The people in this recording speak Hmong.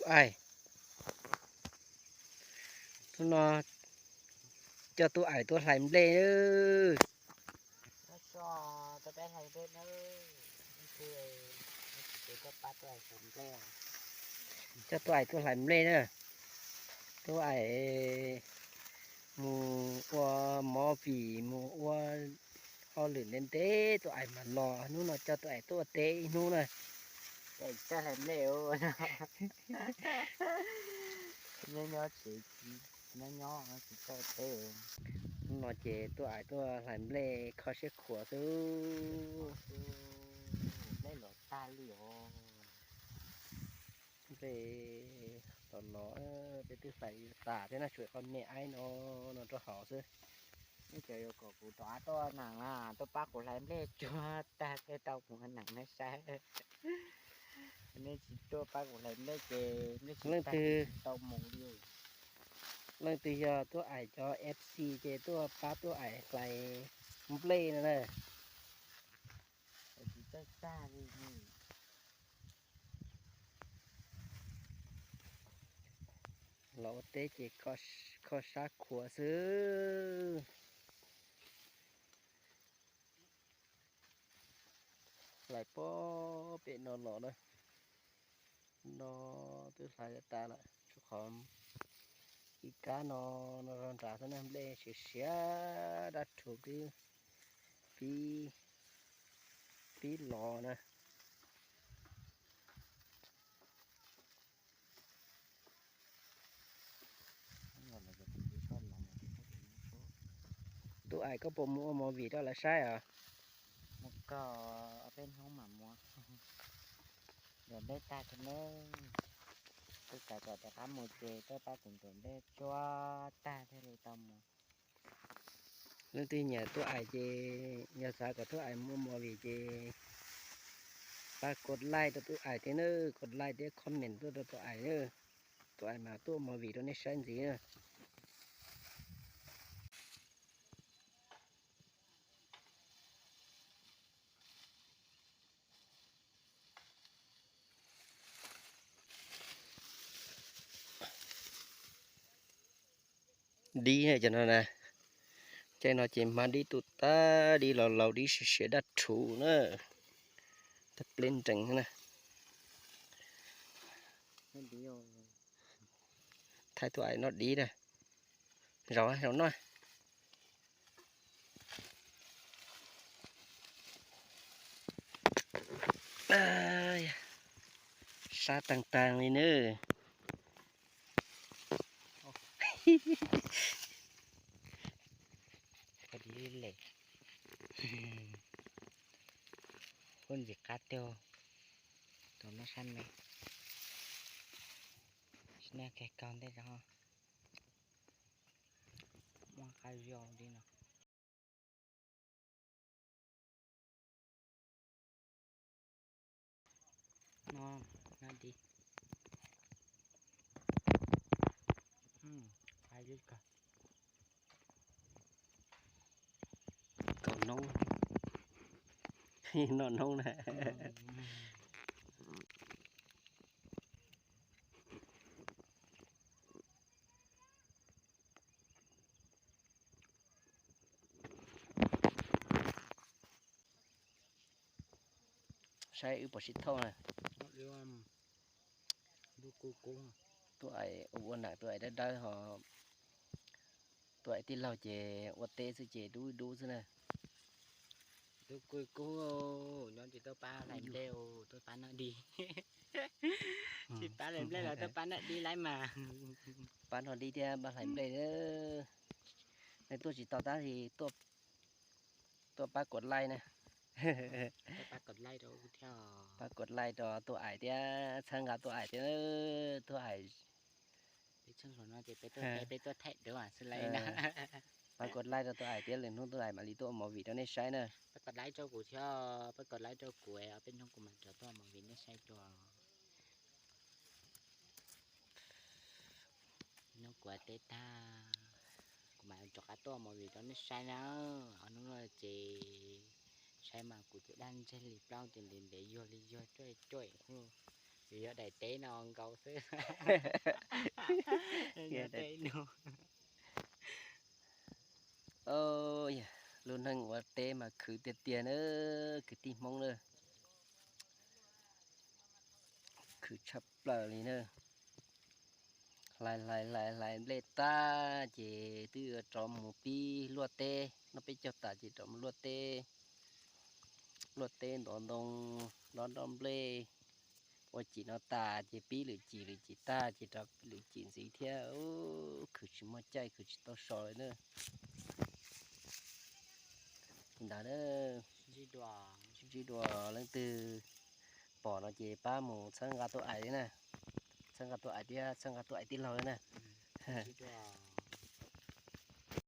Ais, hnub no coj tub Ais tuaj hlais nplej. Coj tub Ais tuaj hlais nplej na. Tub Ais mus ua movie, mus ua hauj lwm ntev ntev, tub Ais mam los. Hnub no coj tub Ais tuaj ua teb ib hnub na. Hnub no ces tub Ais tuaj hlais nplej kho siab khuav xwb. Nplej los los, peb twb hlais tas thiab na, tsuas qhov me aib no, no rau hauv xwb. Nej cov yuav kom kuv rov qab tuaj nees na, tuaj pab kuv hlais nplej cuag tag thiaj tau mus nees nej saib. Nej tsis tuaj pab kuv hlais nplej ces nej tsis, leej twg, tsis tau mus li. Leej twg yog tub Ais cov F C ces tuaj pab tub Ais hlais nplej no na. Tsis txawj tag li. Los ua teb ces kho sab khuav xwb. Hlais pob pem no los na. No twb hlais tas lawm, tshuav qhov ib kab no, no rau nrad xwb na. Nplej siav siav dab rhuv twb pib, pib los na. Tub Ais, koj puas mus ua movie rau lawv saib os? Mus koj, ob peb hnub mam mus. Ntuas nplej tag kiag nawb. Kuv xav kom rov qab mus ces tuaj pab kuv ntuas nplej cuag tag thiaj li tau mus. Leej twg nyiam tub Ais ces, yog xav kom tub Ais mus ua movie ces pab kos like rau tub Ais thiab nawb, kos like thiab comment tuaj rau tub Ais nawb. Tub Ais mas tuaj ua movie rau nej saib ntxiv na. Dib na cov no na, caij no ces hmab dib tu tag, dib laus laus, dib siav siav dab rhuv na. Tag pleb nrees na. Thaij tub Ais noj dib na. Zaum, zaum noj. Sab taag taag li nawb. Kub ntxim qab tiag, tus no sab me, sab kawg kawg ntej zog, muaj qab zog li no. No, no dib. Kaus noob, noj noob na. Saib wb puas sib thauj na. Tub Ais ua ua nam, tub Ais dawb dawb ho, tub Ais tij laug ces ua teb xwb ces dub dub xwb na. Tub Ais kub, nyob tsis tuaj pab hlais nplej, tuaj pab noj dib. Tsis pab hlais nplej los tuaj pab noj dib lawm mas. Pab noj dib thiab pab hlais nplej. Nej tuaj tsis tau tab sis tuaj pab kos like na. Pab kos like rau tub Ais thiab, txhawb nqa tub Ais thiab, tub Ais. Peb tuaj thaij duab xwb lawm. Pab kos like rau tub Ais thiab, lwm hnub tub Ais mam li tuaj ua movie rau nej saib na. Pab kos like rau kuv thiab, pab kos like rau kuv, ob peb hnub kuv mam rov tuaj ua movie nej saib dua. Hnub kuv teb tag, kuv mam rov qab tuaj ua movie rau nej saib na. Ob hnub no ces saib mas kuv ces daj ntseg li plaub ces ntev ntev, yuag li yuag, cuaj cuaj hnub. Yog daim teb no nkaus xwb. Lub neej ua teb mas khwv tiag tiag na, kwv tij Hmoob na. Khwv tshaj plaws li na. Hlais hlais hlais hlais nplej tag ces twb yuav rov mus pib luaj teb, noj peb caug tas ces rov mus luaj teb. Luaj teb ntov ntoo, noj noj nplej, ua cim no tas ces pib lwm cim, lwm cim tag ces rov lwm cim ntxiv thiab. Khwv tsis muaj caij, khwv tsis tau so li na. Li ntawd na, sib ntsib dua, leej twg pom no ces pab mus txhawb nqa tuaj ais thiab na, txhawb nqa tuaj ais thiab, txhawb nqa tuaj ais tij laug thiab na.